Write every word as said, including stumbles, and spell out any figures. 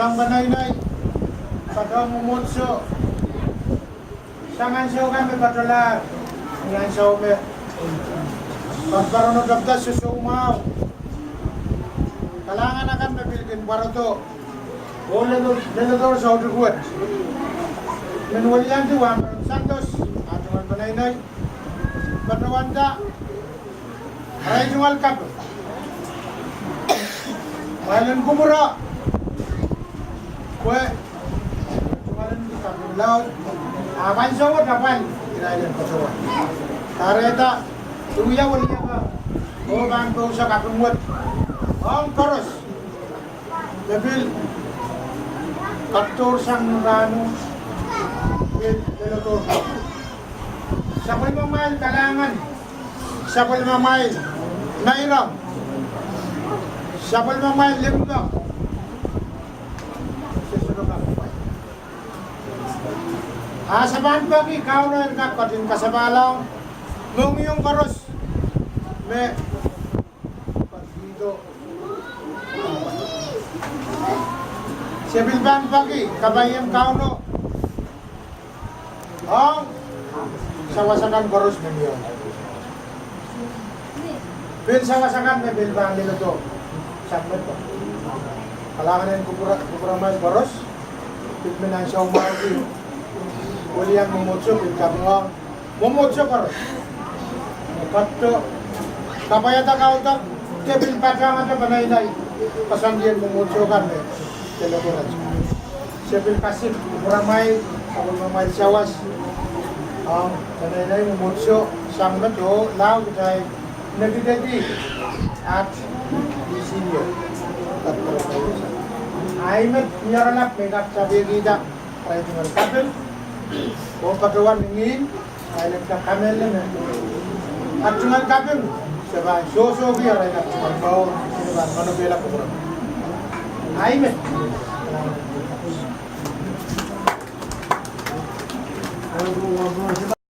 Sang peneinei, patohwan mwomwohdiso. Sang ansou kan me patohlahr, ni ansou me patoparono tepda sosoumwahu. Kalahngan akan me pil kin pwarodo. Oh lel-, leledo soutik wet. Men weliandi Wahn Peren Santos, ah tungoal peneinei. Patohwanda. Arail tungoal kaping. Kumwail en kupwure. Pwe tungoal en kaping laud. Ah pahn sohte pahn irail en patohwan. Kahrehda, duwia weliakapw. Oh pahn pousa kaping wet. Ong koaros. Me pil kak dohr sang ni rahno, pil leledo. Sapwellimamwail kalahngan, sapwellimamwail meirong, sapwellimamwail limpoak. Se sohte kak pwai. Ah se pahn peki Kauno en kak ketin kasapahlahng mohngiong koaros me Se pil pahn peki kapaien Kauno ong sawas akan koaros me mie. Pil sawas akan me pil pahn leledo. Sang met. Kalahngan en kupwure, kupwuromwail koaros. Pil men ansou mwahu, welian mwomwohdiso, pil kaping ong mwomwohdiso koaros. Kak kapaiada kaudok, de pil patohwanda peneinei, koasoandi en mwomwohdiso kan me, de lokorat. Se pil kasik kupwuromwail, sapwellimamwail sawas, ong peneinei mwomwohdiso, sang met oh lao kitail nekidedi at isinie. Ahi met, ni aralap me kak tapihkihda, arail tungoal kaping, oh patohwan ngihn, Ahi met, kak kamehlele me. At tungoal kaping, se pahn sohsohki arail at tungoal mour, se pahn manokehla kupwure. Ahi met.